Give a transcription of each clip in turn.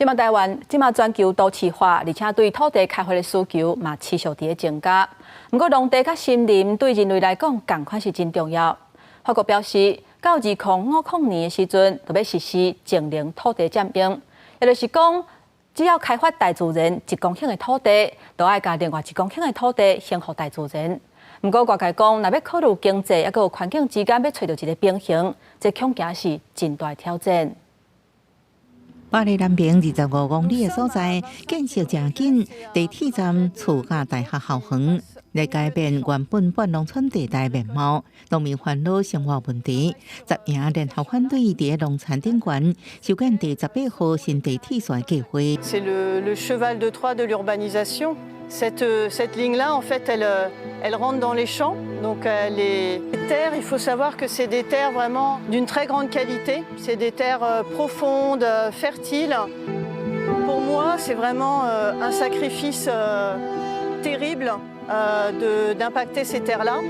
這馬台灣，這馬全球都市化，而且對土地開發的需求嘛持續佇咧增加。毋過農地佮森林對人類來講，仝款是真重要。法國表示，到2050年的時陣，就欲實施淨零土地佔用，也就是講，只要開發大自然1公頃的土地，就愛共另外1公頃的土地還予大自然。毋過外界講，若欲考慮經濟猶閣有環境之間，欲揣著一个平衡，這恐驚是真大挑戰。巴黎南邊25公里的所在，建設誠緊，地鐵站、厝佮大學校園，來改變原本半農村地帶面貌，農民煩惱生活問題，十營聯合反對佇農田頂懸修建第十八號新地鐵線計劃。 C'est le cheval de Troie de l'urbanisation. Cette ligne-là, en fait, elle rentre dans les champs. Donc les terres, il faut savoir que c'est des terres vraiment d'une très grande qualité. C'est des terres profondes, fertiles. Pour moi, c'est vraiment un sacrifice terrible d'impacter ces terres-là.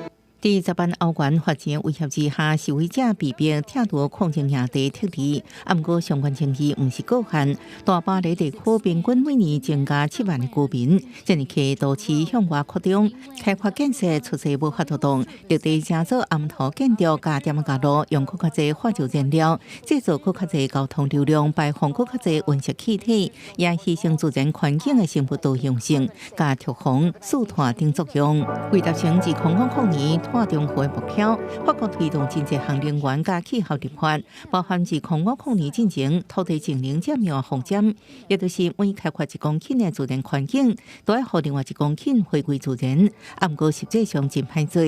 佇10萬歐元罰錢威脅之下，示威者被迫拆除抗爭營地撤離。啊，毋過相關爭議毋是個案。大巴黎地區平均每年增加7萬个居民，遮爾濟都市向外擴張，開發建設出世無法度動，綠地成做掩塗建築佮店仔路，用閣較濟化石燃料，製造閣較濟交通流量，排放閣較濟溫室氣體，也犧牲自然環境的生物多樣性，佮預防樹炭等作用。為達成2050年碳中和的目標，法國推動真濟項能源佮氣候立法，包含2050年進前土地淨零佔用方針，也就是每開發1公頃的自然環境，都愛予另外1公頃回歸自然。啊，毋過實際上真歹做。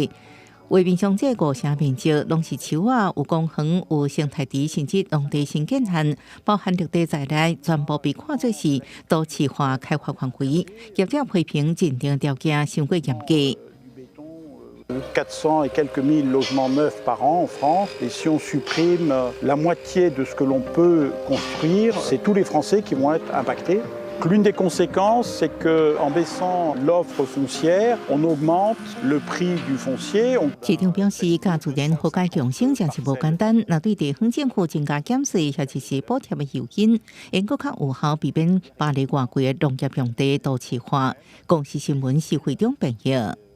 畫面上這五成面積攏是樹仔，有公園、有生態池，甚至農地新建案，包含綠地在內，全部被看作是都市化開發範圍。業者批評認定條件傷過嚴格。 400 et quelques mille logements neufs par an en France. Et si on supprime la moitié de ce que l'on peut construire, c'est tous les Français qui vont être impactés. L'une des conséquences, c'est qu'en baissant l'offre foncière, on augmente le prix du foncier. 市長表示，佮自然和解共生真是無簡單。若對地方政府增加減稅或者是補貼的誘因，會閣較有效避免巴黎外圍的農業用地都市化。公視新聞是會長編譯。